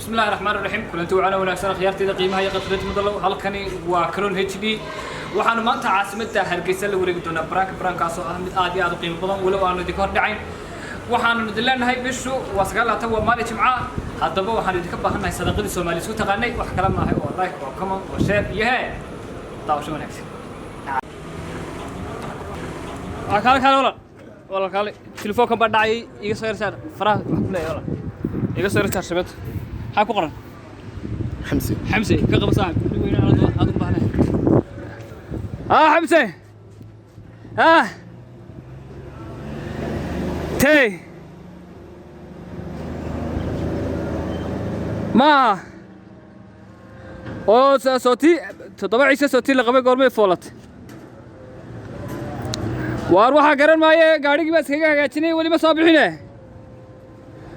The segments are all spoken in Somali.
Bismi illahi raxmaan raxiim. Kulanti wacana wanaagsan, akhyaarteyda qiimaha iyo qadrinta mudalo. Halkani waa Karoon HD. Waxaanu maanta caasimadda Hargeysa la wareegi doonaa prank, prankaasoo ah mid aad iyo aad u qiimo badan, walow aanu idinka hor dhacayn. Waxaanu idin leenahay bishu waa 29, waa maalin Jimca. Haddaba waxaanu idinka baahannahay sadaqadii Soomaali isku taqaanay. Wax kale maahay oo like oo comment oo share iyo hee daawasho wanaagsan. Waa kaale, kaale walaal, walaal kaale. Telefoonkan baa dhacayay, iga soo yarsaar faraha. Wax ku leeyahay walaal, iga soo yarsaar shabad. Maxaa ku qoran? Xamse. Xamse ka qaba saaxib, nin weyne aad u baahnay. Ah, Xamse, ah tey ma oo sooti 7 ciise sooti la qabay, goormay foolatay? Waar waxaa garan maaye, gaadhigii baa iskaga hagaajinay, weli ma soo bixine.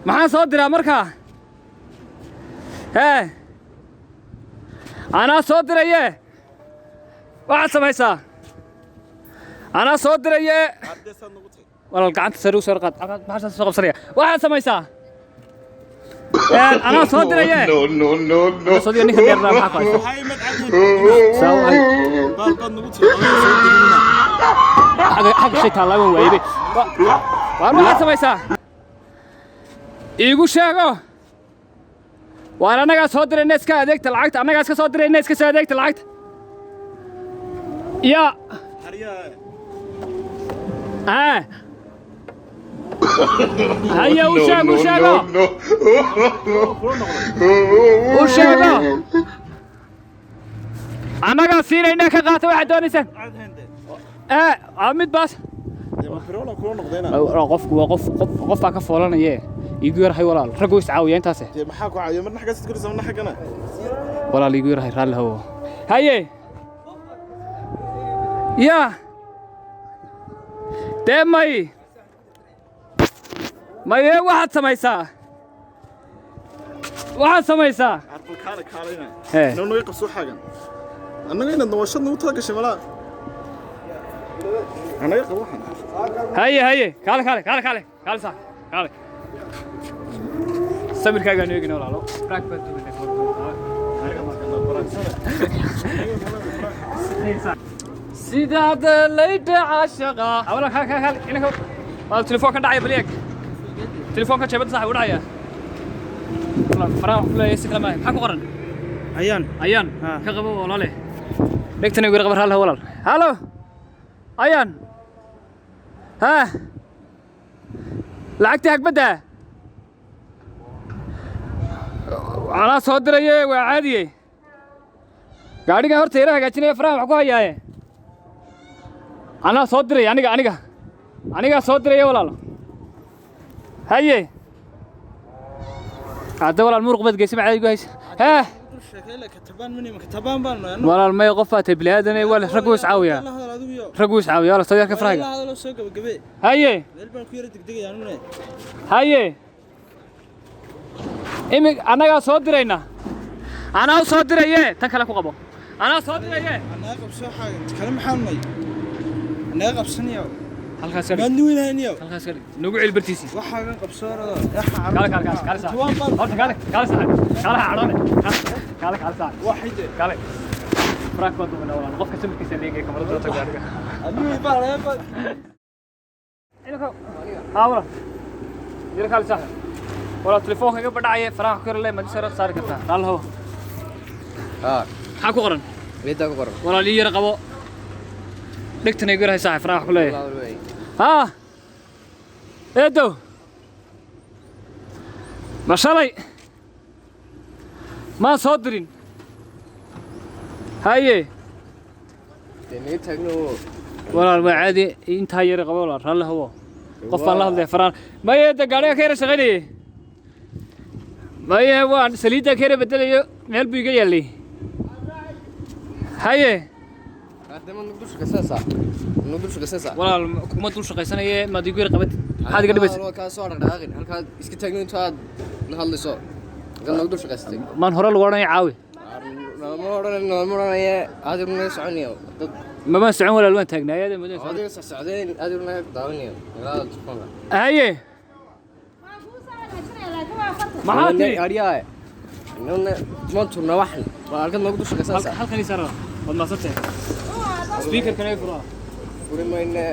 Maxaan soo diraa markaa? Hee, anaa soo diraye. Waxaad samaysaa, anaa soo diraye walaal. Gacanta sare u soo qaad, maxaa soo qabsanaya? Waxaad samaysaa, anaa soo diraye. No, no, no, no. Soo dira ninka dheernaa. Maxaa ku haysta? Saa ay xagga shay taallaaban waayebe. Waar waxaad samaysaa, iigu sheego. Waar annagaa soo dirayna, iska adeegta lacagta. Annagaa iska soo dirayna, iska soo adeegta lacagta ya. Aa haya, u sheeg, u sheego. No. U sheego, annagaa siinayna, ka qaata waxaad doonaysaan. Ee aa mid baas. Qofku waa qof, qof qofbaa ka foolanaye. Iigu yarhay walaal, raggu is caawiya intaase. Maxaa ku caawiya? Marna xaggaas koraysa, marna xaggana. Walaal, iigu yarhay, raalli hawo. Haye ya, dee may maye. Waxaad samaysaa, waxaad samaysaa. Arbal kaale, kaalayna. Hee. Inoo naga qabso xagan. Annaga inaad nawashad nagu tala gashay malaa. Annaga qabo waxan. Haye, haye, kaale, kaale, kaale, kaale, kaale, saa kaale. Sawirkaagaan eegina walaalo, prank baan duubanay. Sidaad laydha caashaqa awala. Kaale, kaale, kaale inanka waa telefoon ka dhacaya. Bal eeg telefoonka jeebadda saaxib u dhacaya. Walaal, faraha wax ku leeyahay si kale maaha. Maxaa ku qoran? Ayaan. Ayaan. Ha. Ka qabo walaale, dhegtana igu yar qabar. Hal walaal, halo ayaan. Ha, lacagtii hagbadda anaa soo diraye, waa caadiye. Gaadhigan horta yara hagaajinaya, faraha wax ku hayaaye. Anaa soo diraya, aniga, aniga, anigaa soo diraya walaal. Haye, hadda walaal, muruq baad geysa, macaadi gu haysa. Hee. Walaal may, qof baa tahay bini'aadan, waa raggu is caawiyaa, raggu is caawiyaa walaal. Soo yarka farahayga. Haye, haye, imig annagaa soo dirayna, anaa u soo diraye. Tan kale ku qabo, anaa soo diraye. Halkaas ka dhig, halkaas ka dhig, nagu celi bartiisii. Kaale, kaale, kaale, kaale saaxib. Horta kaale, kaale saaxib, kaale, ha cadhoone. Kaale, kaale saaxib, kaale. Prank baan duubanaa walaal. Qofka sawirkiisa leegaya kamarada ta gaariga. Haa walaal, yar kaale saaxib. Walaal, telefoonka iga badhacaya, faraha ku yar le, ma sare saari kartaa? Raalli hawo. Maxaa ku qoran? Midda ku qoran. Walaal, ii yar qabo, dhegtana igu yarhay saaxib, faraha wax ku leeyahay. Haa eedow, ma shalay maan soo dirin? Haye. Dee naga taagno. Walaal, waa caadi, intaa yara qabo walaal, raalli hawo. Qof baan la hadlaya faraan. Maye, de gaadhiga ka yara shaqaynayay. Maye, waan saliidda ka yara bedelayo, meel buu iga yaallay. Haye. Hadda ma nagu shaqaysanaysaa? Nagu dul shaqaysanaysaa? Walaal, kuma dul shaqaysanaye, maad igu yara qabatid? Maxaad iga dhibaysa? Waa kaa soo dhaqdhaqaaqin. Halkaad iska taagno inta aad la hadlayso. Halkaad nagu dul shaqaysatay. Maan hore lagu odhanaya caawi? Nalama odhan, nalama odhanaya. Adigu naga soconayo. Dad Mamaan socon walaal, waan taagnaayada muddo. adiga socdeen, adigu naga daawanayo. Magaalada telefoonka. Haye, maxaa tiri? Adhiyaa. Nuna maan tuurnaa waxan. Waa halkaad noogu dul shaqaysanaysaa. Halkan ii saara. Waad mahadsantahay. Speakerkan ay furaa. Furi mayne.